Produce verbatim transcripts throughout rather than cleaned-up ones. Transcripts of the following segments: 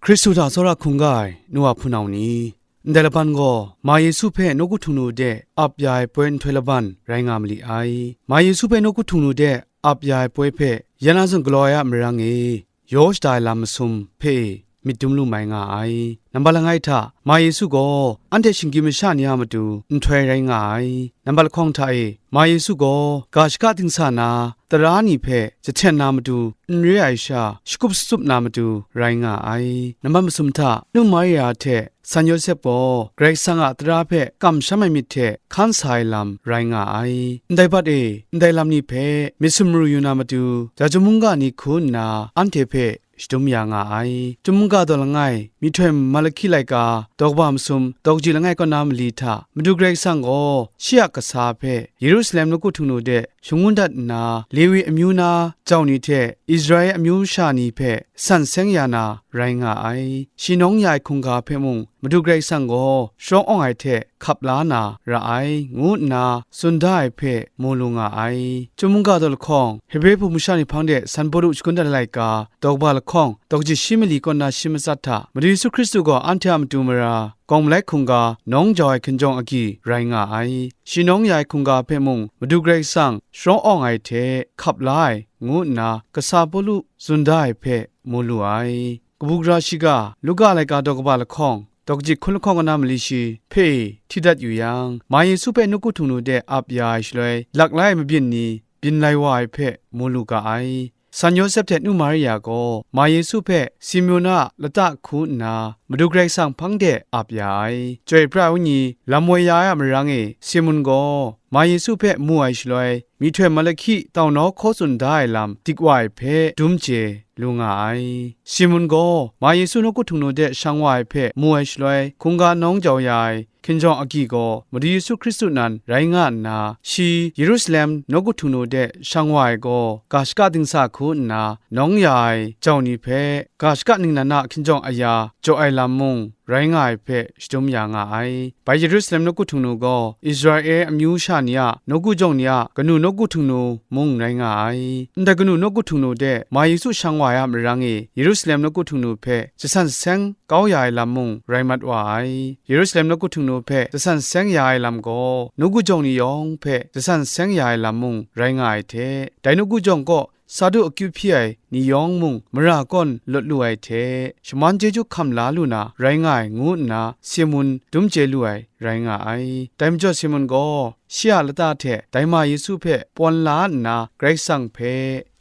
Hkristu hta tsawra hkungga ai nu wa hpunau ni, ndai laban gaw Ma Yesu hpe nawku htung nu de ap ya ai poi nhtoi laban rai nga ma li ai. Ma Yesu hpe nawku htung nu de ap ya ai poi hpe ya na zawn galaw ai a marang e, yaw shada ai lam masum hpe e myit dum lu mai nga ai. Nambat langai hta, Ma Yesu gaw anhte shinggyim masha ni a matu nhtoi rai nga ai. Nambat lahkawng hta e, Ma Yesu gaw ga shaka dingsa na tara ni hpe jahten na matu n re ai sha, shakut shatsup na matu rai nga ai. Nambat masum hta, nu Maria hte San Yawsep gaw Karai Kasang a tara hpe kamsham ai myit hte hkan sa ai lam rai nga ai. Ndai bat e, ndai lam ni hpe myit sumru yu na matu, ja chyum mungga ni hku nna anhte hpe shadum ya nga ai. Chyum mungga daw langai, myihtoi Malahki laika daw kaba masum, daw kaji langai kaw na mali hta, Madu Karai Kasang gaw shi a kasa hpe Yerusalem nawku htung nu de shangun dat nna, Lewi amyu na jau ni hte Israel amyu masha ni hpe san seng ya na rai nga ai. Shi nawng ya ai hkungga hpe mung, Madu Karai Kasang gaw sharawng awng ai hte hkap la na ra ai, ngu nna tsun da ai hpe mu lu nga ai. Chyum mungga daw lahkawng, Hebre hpung masha ni hpang de San Pawlu shagun dat ai laika, daw kaba lahkawng, daw kaji shi mali kaw na shi matsat hta, Madu Yesu Hkristu gaw anhte a matu mara, gawng malai hkungga, nawng jau ai hkinjawng agyi rai nga ai. Shi nawng ya ai hkungga hpe mung, Madu Karai Kasang sharawng awng ai hte hkap la ai, ngu nna kasa Pawlu tsun da ai hpe mu lu ai. Kabu gara shiga, Luka laika daw kaba lahkawng, daw kaji hkun lahkawng kaw na mali shi hpe hti dat yu yang, Ma Yesu hpe nawku htung nu de ap ya ai shaloi, lak lai mabyin ni byin lai wa ai hpe mu lu ga ai. San Yawsep hte nu Maria gaw Ma Yesu hpe Simun a lata hku nna Madu Karai Kasang hpang de ap ya ai. Chyoi pra ai wenyi lam woi ya ai a marang e, Simun gaw Ma Yesu hpe mu ai shaloi, myihtoi Malahki taunau hkaw tsun da ai lam dik wa ai hpe dum chye lu nga ai. Simun gaw Ma Yesu nawku htung nu de shang wa ai hpe mu ai shaloi, hkungga nawng jau ya ai hkinjawng agyi gaw Madu Yesu Hkristu nan rai nga nna, shi Yerusalem nawku htung nu de shang wa ai gaw, ga shaka dingsa hku nna nawng ya ai jau ni hpe ga shaka ningnan a hkinjawng aya jaw ai lam mung rai nga ai hpe shadum ya nga ai. Bai Yerusalem nawku htung nu gaw Israel amyu sha ni a nawku jawng ni a kanu nawku htung nu mung rai nga ai. Ndai kanu nawku htung nu de Ma Yesu shang wa ai a marang e, Yerusalem nawku htung nu hpe jasan seng kau ya ai lam mung rai mat wa ai. Yerusalem nawku htung nu hpe jasan seng ya ai lam gaw, nawku jawng ni yawng hpe jasan seng ya ai lam mung rai nga ai hte, dai nawku jawng kaw Sadu akyu hpyi ai ni yawng mung mara kawn lawt lu ai hte, shaman chyeju hkam la lu na rai nga ai, ngu nna Simun dum chye lu ai rai nga ai. Dai majaw Simun gaw shi a lata hte dai ma Yesu hpe pawn la nna, Karai Kasang hpe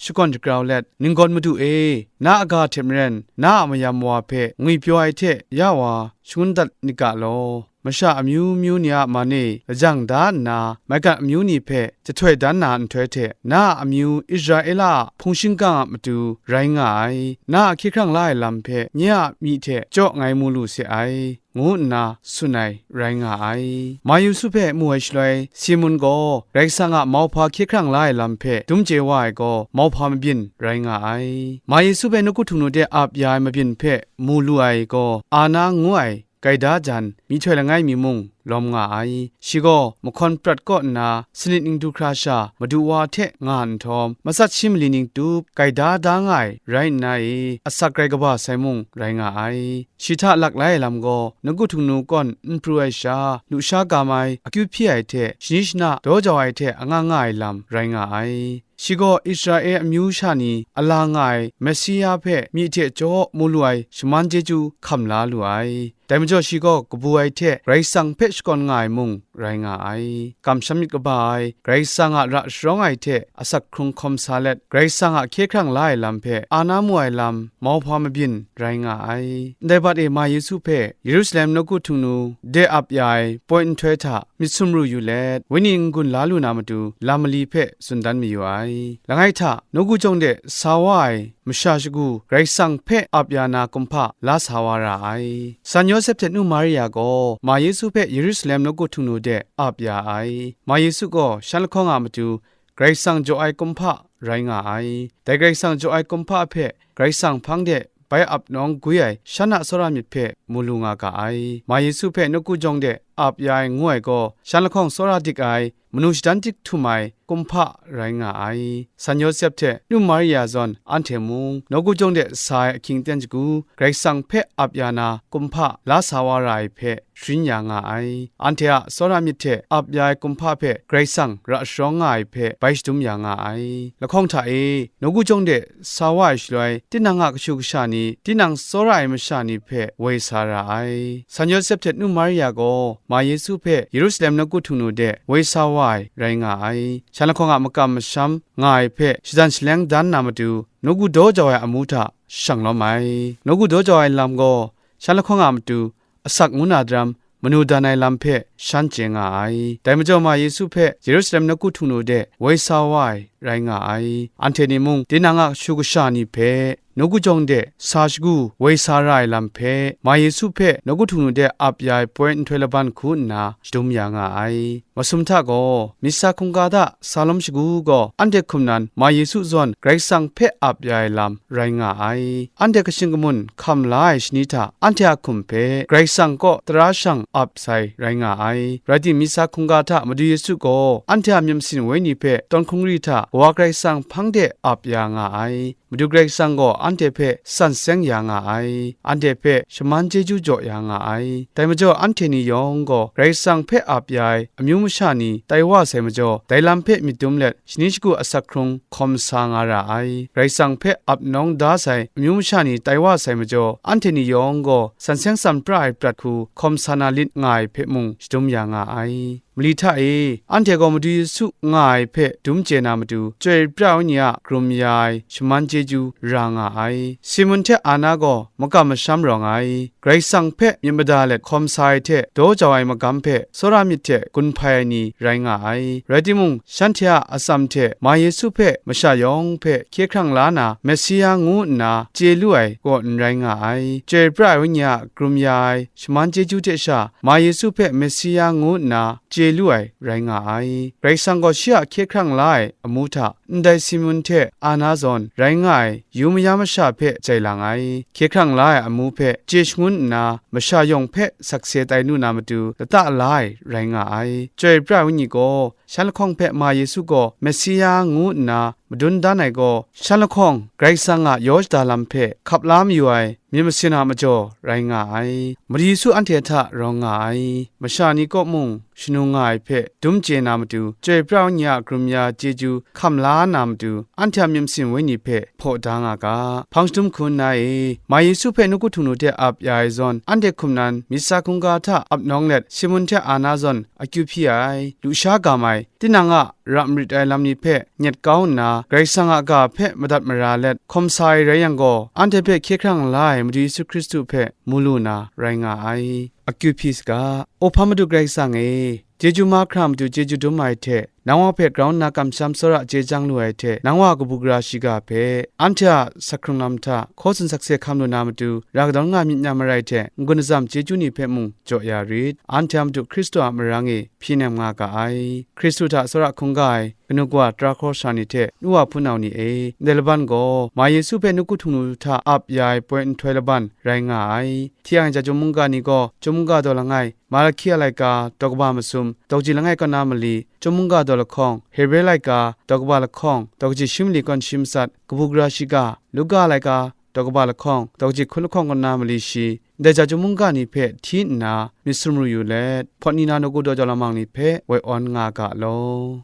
shakawn shagrau let, Ninggawn Madu e, na a ga hte maren na a mayam wa hpe ngwipyaw ai hte ya wa shangun dat nik ga law, masha amyu myu ni a man e lajang da nna, maigan amyu ni hpe jahtoi dan na nhtoi hte, na a amyu Israela a hpung shingkang a matu rai nga ai, na a hkye hkrang la ai lam hpe nye a myi hte chyaw ngai mu lu se ai, ngu nna tsun ai rai nga ai. Ma Yesu hpe mu ai shaloi, Simun gaw Karai Kasang a mauhpa hkye hkrang la ai lam hpe dum chye wa ai gaw, mauhpa mabyin rai nga ai. Ma Yesu hpe nawku htung nu de ap ya ai mabyin hpe mu lu ai gaw, Ana ngu ai gaida jan myihtoi langai mi mung lawm nga ai. Shi gaw mahkawn prat kaw nna, sanit ning du hkra sha Madu wa hte nga nhtawm, matsat shi mali ning tup gaida da nga ai rai nna e, asak rai kaba sai mung rai nga ai. Shi hta lak lai ai lam gaw, nawku htung nu kawn n pru ai sha, lusha ga mai, akyu hpyi ai hte, shani shana daw jau ai hte anga nga ai lam rai nga ai. Shi gaw Israel amyu sha ni a la nga ai Messia hpe myi hte chyaw mu lu ai shaman chyeju hkam la lu ai. Dai majaw shi gaw kabu ai hte Karai Kasang hpe shakawn nga ai mung rai nga ai. Kamsham myit kaba ai, Karai Kasang a ra sharawng ai hte asak hkrung hkawm sa let, Karai Kasang a hkye hkrang la ai lam hpe ana mu ai lam mauhpa mabyin rai nga ai. Ndai bat e Ma Yesu hpe Yerusalem nawku htung nu de ap ya ai poi nhtoi hta myit sumru yu let, wenyi n-gun la lu na matu lam mali hpe tsun dan mayu ai. Langai hta, nawku jawng de sa wa ai masha shagu Karai Kasang hpe ap ya na kumhpa la sa wa ra ai. San Yawsep hte nu Maria gaw Ma Yesu hpe Yerusalem nawku htung nu de ap ya ai. Ma Yesu gaw shan lahkawng a matu Karai Kasang jaw ai kumhpa rai nga ai. Dai Karai Kasang jaw ai kumhpa hpe Karai Kasang hpang de bai ap nawng gwi ai shan a tsawra myit hpe mu lu nga ga ai. Ma Yesu hpe nawku jawng de ap ya ai ngu ai gaw, shan lahkawng tsawra dik ai, manu shadan dik htum ai kumhpa rai nga ai. San Yawsep hte Nu Maria zawn anhte mung nawku jawng de sa ai ahkying ten shagu, Karai Kasang hpe ap ya na kumhpa la sa wa ra ai hpe sharin ya nga ai. Anhte a tsawra myit hte ap ya ai kumhpa hpe Karai Kasang ra sharawng nga ai hpe bai shadum ya nga ai. Lahkawng hta e, nawku jawng de sa wa ai shaloi, tinang a kashu kasha ni, tinang tsawra ai masha ni hpe woi sa ra ai. San Yawsep hte Nu Maria gaw ma Yesu hpe Yerusalem nawku htingnu de woi sa wa ai rai nga ai. Shan lahkawng a makam masham nga ai hpe shadan shaleng dan na matu, nawku daw jau ai amu hta shang lawm ai. Nawku daw jau ai lam gaw, shan lahkawng a matu, asak ngu na daram, manu dan ai lam hpe shan chye nga ai. Dai majaw ma Yesu hpe Yerusalem nawku htingnu de woi sa wa ai rai nga ai. Anhte ni mung, tinang a kashu kasha ni hpe, nawku jawng de sa shagu woi sa ra ai lam hpe, ma Yesu hpe nawku htingnu de ap ya ai poi nhtoi laban hku nna shadum ya nga ai. Masum hta gaw, myit sa hkungga hta sa lawm shagu gaw, anhte hkum nan ma Yesu zawn Karai Kasang hpe ap ya ai lam rai nga ai. Anhte kashin kamun hkam la ai shani hta anhte a hkum hpe Karai Kasang kaw tara shang ap sai rai nga ai. Rai timung, myit sa hkungga hta Madu Yesu gaw anhte a myit masin wenyi hpe tawn hkungri hta Wa Karai Kasang hpang de ap ya nga ai. Madu Karai Kasang gaw anhte hpe san seng ya nga ai, anhte hpe shaman chyeju jaw ya nga ai. Dai majaw anhte ni yawng gaw Karai Kasang hpe ap ya ai amyu masha ni tai wa sai majaw, dai lam hpe myit dum let, shani shagu asak hkrung hkawm sa nga ra ai. Karai Kasang hpe ap nawng da sai amyu masha ni tai wa sai majaw, anhte ni yawng gaw san seng san pra ai prat hku hkawm sa na lit nga ai hpe mung shadum ya nga ai. Mali hta e, anhte gaw Madu Yesu nga ai hpe dum chye na matu, Chyoi pra ai Wenyi a karum ya ai shaman chyeju ra nga ai. Simun hte Ana gaw makam masham rawng ai, Karai Kasang hpe myit mada let hkawm sa ai hte daw jau ai magam hpe tsawra myit hte gun hpai ai ni rai nga ai. Rai timung, shanhte a atsam hte ma Yesu hpe masha yawng hpe hkye hkrang la na, Mesia ngu nna chye lu ai gaw n rai nga ai. Chyoi pra ai Wenyi a karum ya ai shaman chyeju hte sha, ma Yesu hpe Mesia ngu nna chye lu ai rai nga ai. Karai Kasang gaw shi a hkye hkrang la ai amu hta, ndai Simun hte Ana zawn rai nga ai yu maya masha hpe jai lang ai. Hkye hkrang la ai amu hpe chye shangun nna, masha yawng hpe sakse tai lu na matu, lata la ai rai nga ai. Chyoi pra ai Wenyi gaw, shan lahkawng hpe ma Yesu gaw Mesia ngu nna madun dan ai gaw, shan lahkawng Karai Kasang a yaw shada lam hpe hkap la mayu ai myit masin a majaw rai nga ai. Madu Yesu anhte hta rawng nga ai, masha ni kaw mung shanu nga ai hpe dum chye na matu, Chyoi pra ai Wenyi a karum ya chyeju hkam la na matu, anhte a myit masin wenyi hpe hpaw da nga ga. Hpang shadum hku nna e, ma Yesu hpe nawku htingnu hte ap ya ai zawn, anhte hkum nan myit sa hkungga hta ap nawng let, Simun hte Ana zawn akyu hpyi ai, lusha gam ai, tinang a ra marit ai lam ni hpe nyet kau nna, Karai Kasang a ga hpe madat mara let hkawm sa ai rai yang gaw, anhte hpe hkye hkrang la ai Madu Yesu Hkristu hpe mu lu na rai nga ai. Akyu hpyi saga. Ohpa Madu Karai Kasang e, chyeju mahkra matu chyeju dum ai hte, nang wa hpe grau nna kamsham tsawra chye chyang lu ai hte, nang wa kabu gara shiga hpe, anhte a sak hkrung lam hta hkaw tsun sakse hkam lu na matu, ra kadawn nga myit n-, ya marai hte, n-gun atsam chyeju ni hpe mung jaw ya rit. Anhte a matu Hkristu a marang e hpyi nem nga ga ai. Hkristu hta tsawra hkungga ai kanu kawa tara hkawra sara ni hte nu wa hpunau ni e, ndai laban gaw, ma Yesu hpe nawku htingnu hta ap ya ai poi nhtoi laban rai nga ai. Hti ai ja chyum mungga ni gaw, chyum mungga daw langai, Malahki a laika daw kaba masum, daw kaji langai kaw na mali, chyum mungga daw lahkawng, Hebre laika daw kaba lahkawng, daw kaji shi mali kaw shi matsat, kabu gara shiga, Luka laika daw kaba lahkawng, daw kaji hkun lahkawng kaw na mali shi, ndai ja chyum mungga ni hpe hti nna myit sumru yu let, hpawt ni na nawku daw jau lamang ni hpe woi awn nga ga law.